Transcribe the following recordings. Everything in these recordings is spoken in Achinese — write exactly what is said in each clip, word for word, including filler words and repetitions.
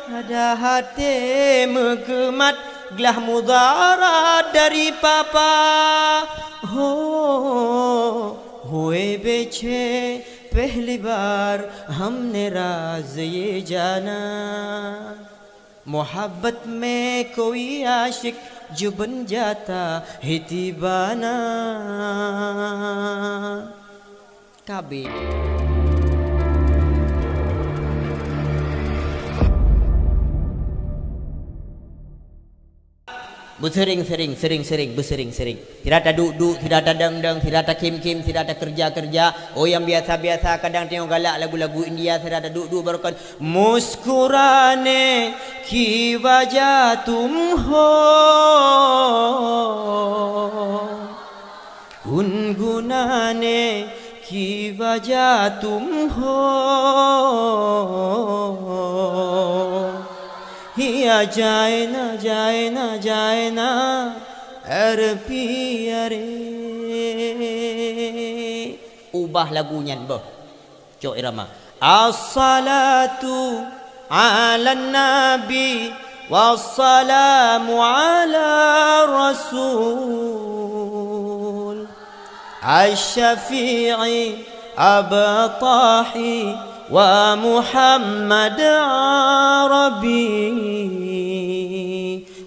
Ada hate meugeumat glah mudarat dari papa. Ho, hue beche pehli bar hamne raz ye jana. Mohabbat me koi asyik juban jata hiti bana. Kabe. Beuseuring-seuring, seuring-seuring, beuseuring-seuring. Sira taduek-duek, sira tadang-dang, sira takhém-khém, sira takeureuja-keureuja. Oh, nyang biasa-biasa, kadang tanyoe galak lagu-lagu India, sira taduek-duek baroe kon. مسکرانے کی وجہ تم ہو، گنگنانے کی وجہ تم ہو، یا جائے نہ، جائے نہ، جائے نہ، ارے پیا رے. Ubah lagu nyan, boh. Cok irama. الصلاة على النبي والسلام على الرسول الشفيع أبطحي ومحمد عربي.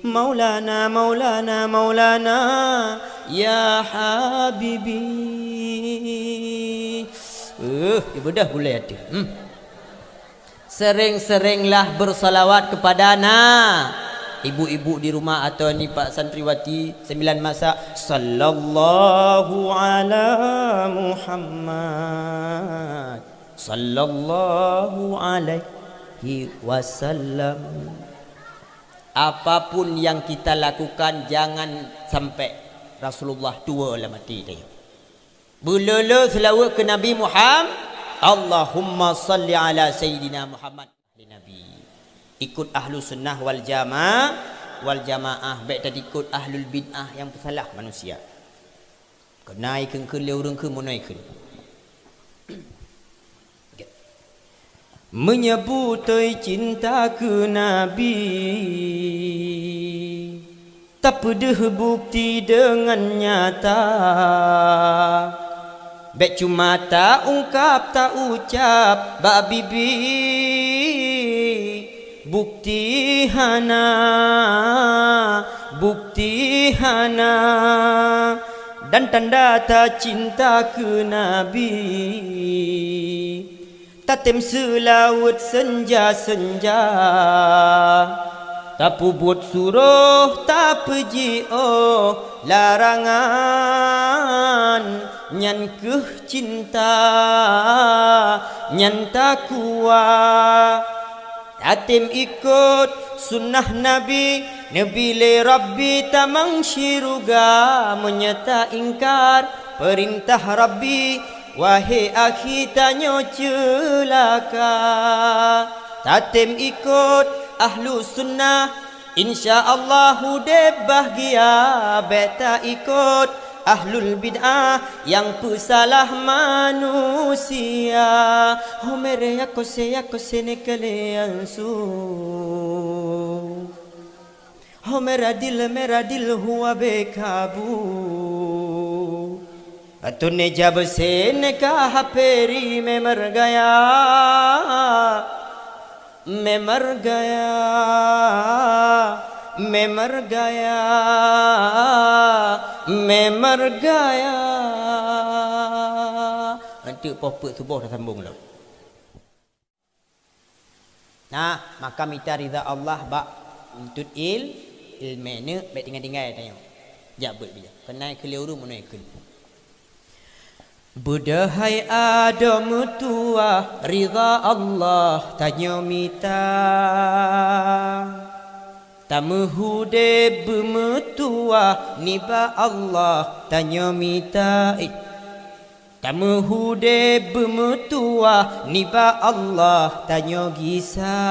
مولانا، مولانا، مولانا، يا حبيبي. Eh, ibadah gulai hati. Hmm. Sering-seringlah bersalawat kepada na. Ibu-ibu di rumah atau ni Pak santriwati sembilan masa, sallallahu ala Muhammad, sallallahu alaihi wasallam. Apapun yang kita lakukan, jangan sampai Rasulullah tua lam hati dia. Beulolo seulaweuet keu Nabi Muhammad. Allahumma salli ala Sayyidina Muhammad. Nabi. Ikut ahlu sunnah wal jamaah, wal jamaah. Bèk taikot ahlul bid'ah nyang peusalah manusia. Keunan ikheun-kheun lé ureueng kheun meunoe kheun. Meunyoe beutôi cinta keu Nabi, tapeudeuh bukti deungon nyata. Bèk cuma taungkab, taucab bak bibi, bukti hana, bukti hana. Dan tanda tacinta keu Nabi, tatem seulaweuet seunja-seunja, tapeubuet suroh, tapeujiôh larangan, nyan kheueh cinta, nyan takwa. Tatem ikot sunnah Nabi, neubi lé Rabbi tamong syeuruga. Meunyoe taingkar peurintah Rabbi, wahé akhi, tanyoe ceulaka. Tatem ikot ahlu sunnah, insya Allah udép bahgia. Bèk taikot ahlul bid'ah nyang peusalah manusia. Ho mere ya kose, ya kose ne kele ansu. Ho meradil, meradil huwa bekabu. Atune jabesen ka haperi memergaya. Memergaya, memergaya, memergaya. Anteuk poh peuet suboh tasambong lom. Nah, maka mita ridha Allah bak nuntut il-, ilmé neuk bèk tinggai-tinggai tanyoe. Jak beuet bijak. Keunan keu lhèe ureueng meunoe kheun. Beudôh hai adoe meutuwah, ridha Allah tanyoe mita. Tameuhudép beumeutuwah nibak Allah tanyoe mita. Eh. Tameuhudép beumeutuwah nibak Allah tanyoe gisa.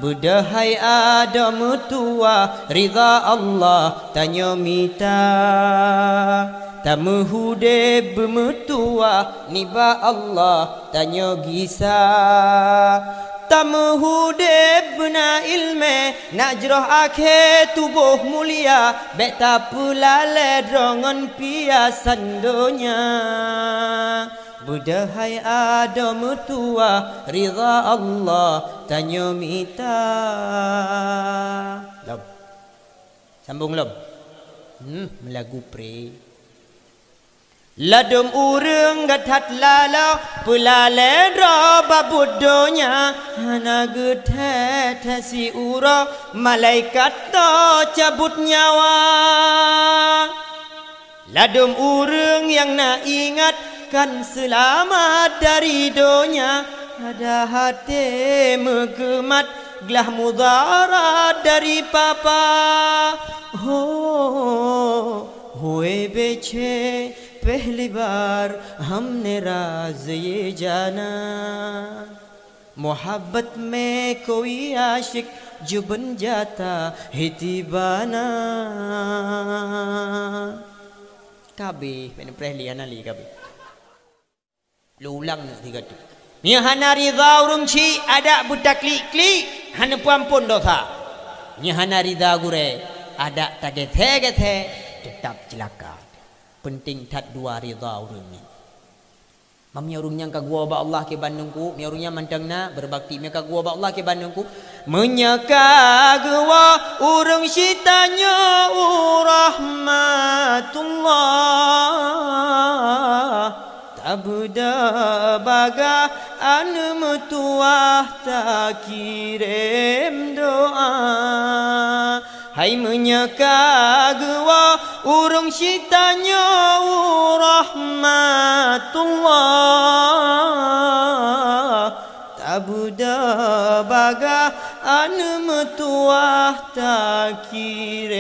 Beudôh hai adoe meutuwah, ridha Allah tanyoe mita. Tameuhudép beumeutuwah nibak Allah tanyoe gisa. Tameuhudeb beuna iéleumé, nak jroh akhé tuboh mulia, bék tapeulalé droe ngon piasan donya. Beudôh hai adoe meutuwah, ridha Allah tanyoe mita. Lom. Sambông lom. Hmm, meulagu pré. Ladôm ureuëng geuh that laloe, peulalé droe bak buet donya, hana geuthée-thée siuroe malaikat toh cabot nyawa. Ladôm ureuëng nyang na ingat kan seulamat dari donya, ada até meugeumat glah mudarat dari papa. Ho, huwee beucé, pehli bar hamne razie jana. Muhabbat mé koi asyik juban jata hitibana. Kabeh, pehli hana lé kabeh. Lôn ulang neuk sigoe teuk. Meunyoe hana ridha ureuëng chik, adak beutaklik-klik, hana peuampon dosa. Meunyoe hana ridha gurée, adak tagéthée-géthée, teutab ceulaka. Peunteng that dua ridha ureuëng nyan. Meunyoe ureuëng nyan ka geuwoe bak Allah kiban teungku, meunyoe ureuëng nyan mantong na, beureubakti, meunyoe ka geuwoe bak Allah kiban teungku, meunyoe ka geuwoe ureuëng chik tanyoe u rahmatullah, tabeudôh bagah aneuk meutuwah takirém doa. Hai meunyoe ka geuwoe ureuëng chik tanyoe u rahmatullah, tabeudôh bagah aneuk meutuwah takirém